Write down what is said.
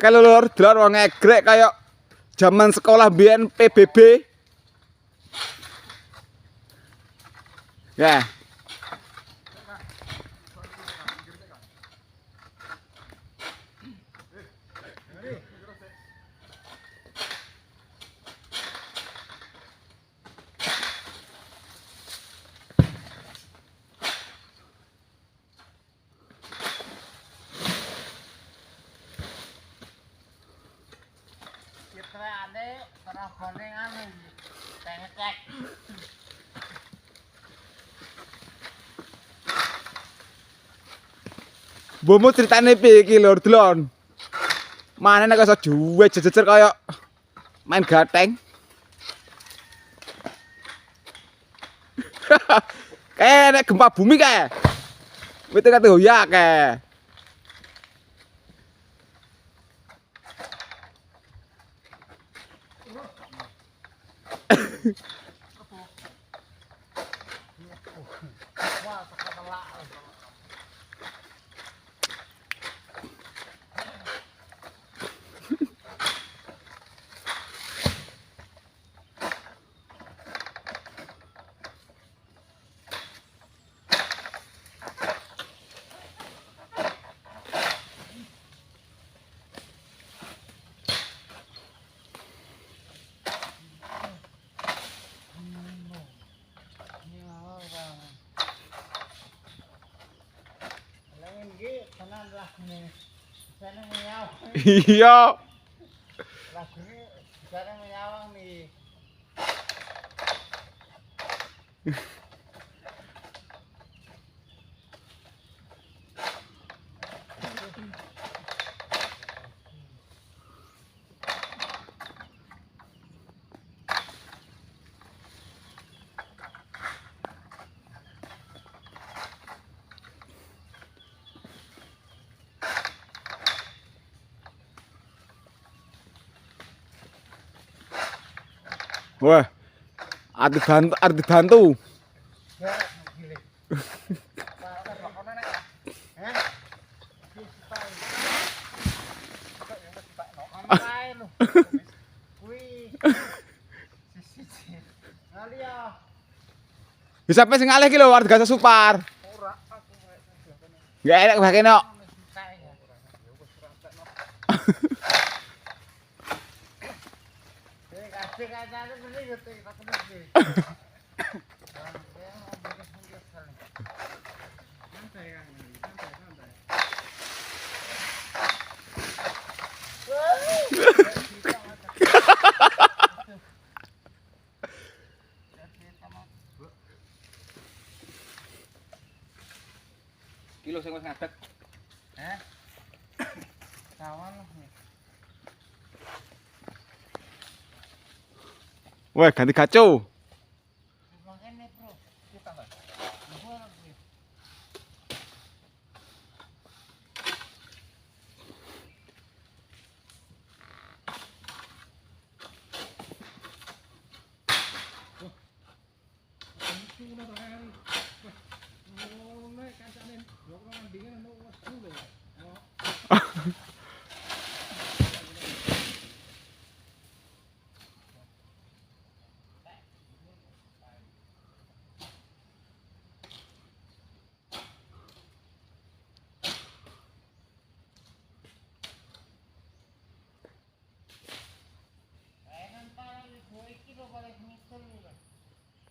Kalau lur delok wong egrek kayak zaman sekolah biyen PBB. Ya. Citrane serabane anu tengecek. Bomo ceritane piye iki lur delon. Mana nek iso duwe jejejer kaya main gateng. Kayak nek gempa bumi kae. Wite kate hoyak kae. Wah, teka telak. Iya. Lagune bisane menyawang nih. Wah. Arep dibantu, arep dibantu. Ya, gile. Heh. Kae lho. Kuwi. Siji. Ngali ya. Bisa apa sing ngalih iki lho arep digasak supar. Ora aku Enggak enak bahake nok. Kasih kancane meni yo tak mesti. Kilo sing wis ngadeg. Heh. Kawan. Wah, ganti gaco. Makane, Bro. Kita Pak.